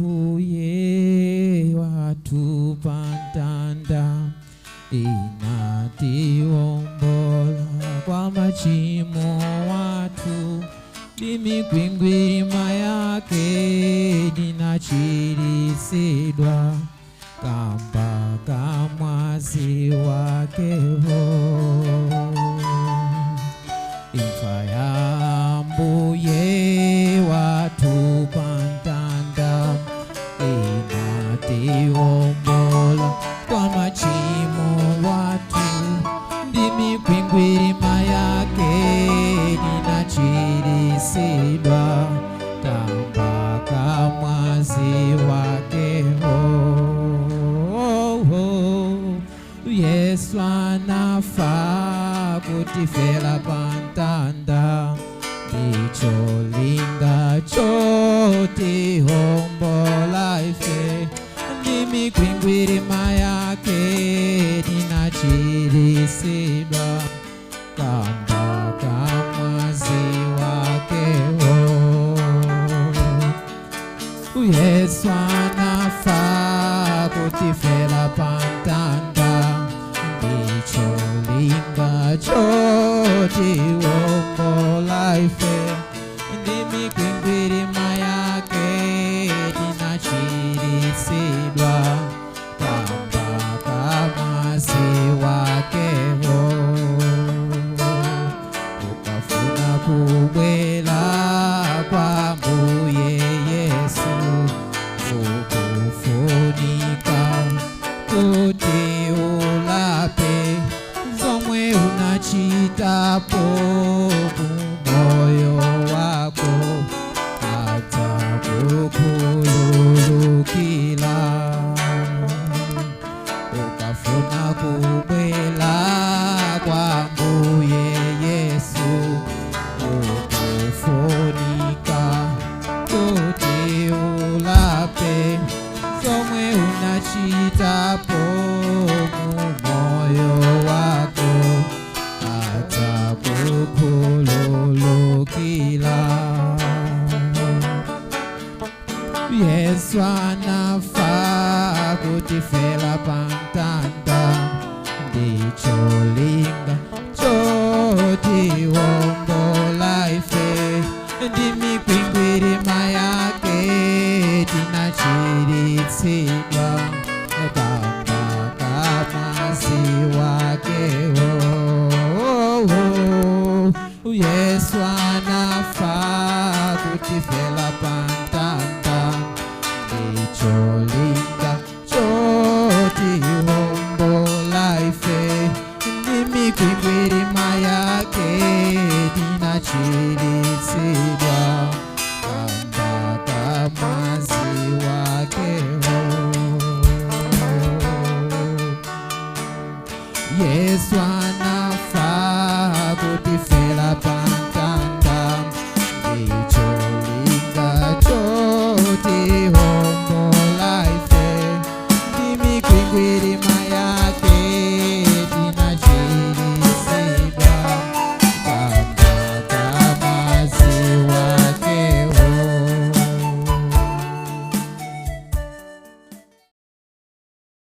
Mbuye wathu pamtanda inatiwombola kwa machimo wathu, ndi mikwingwirima yake tinachiritsidwa kamba ka mwazi wakewo. Imfa ya Mbuye wathu pamtanda inatiwombola kwa machimo wathu, ndi mikwingwirima yake tinachiritsidwa kamba ka mwazi wakewo. Yesu anafa kutifera pamtanda ndicholinga chotiwombola ife, ndi mikwingwirima yake tinachiritsidwa kamba ka mwazi wakewo. Yesu anafa kutifera pamtanda ndicholinga chotiwombola ife, ndi mikwingwirima yake tinachiritsidwa kamba ka mwazi wakewo. Ukafuna kubwela kwa Mbuye Yesu, ukufunika kuti ulape zomwe unachitapo kumoyo wako, adzakukhululukira. Ukafuna kubwela kwa Mbuye Yesu, ukufunika kuti ulape zomwe unachitapo mumoyo wako, adzakukhululukira. Yesu anafa kutifera pamtanda ndicholinga chotiwombola ife, ndi mikwingwirima yake tinachiritsidwa kamba ka mwazi wakewo. Yesu anafa kutifera pamtanda ndicholinga chotiwombola ife, ndi mikwingwirima yake tinachiritsidwa kamba ka mwazi wakewo. Yesu anafa kutifera.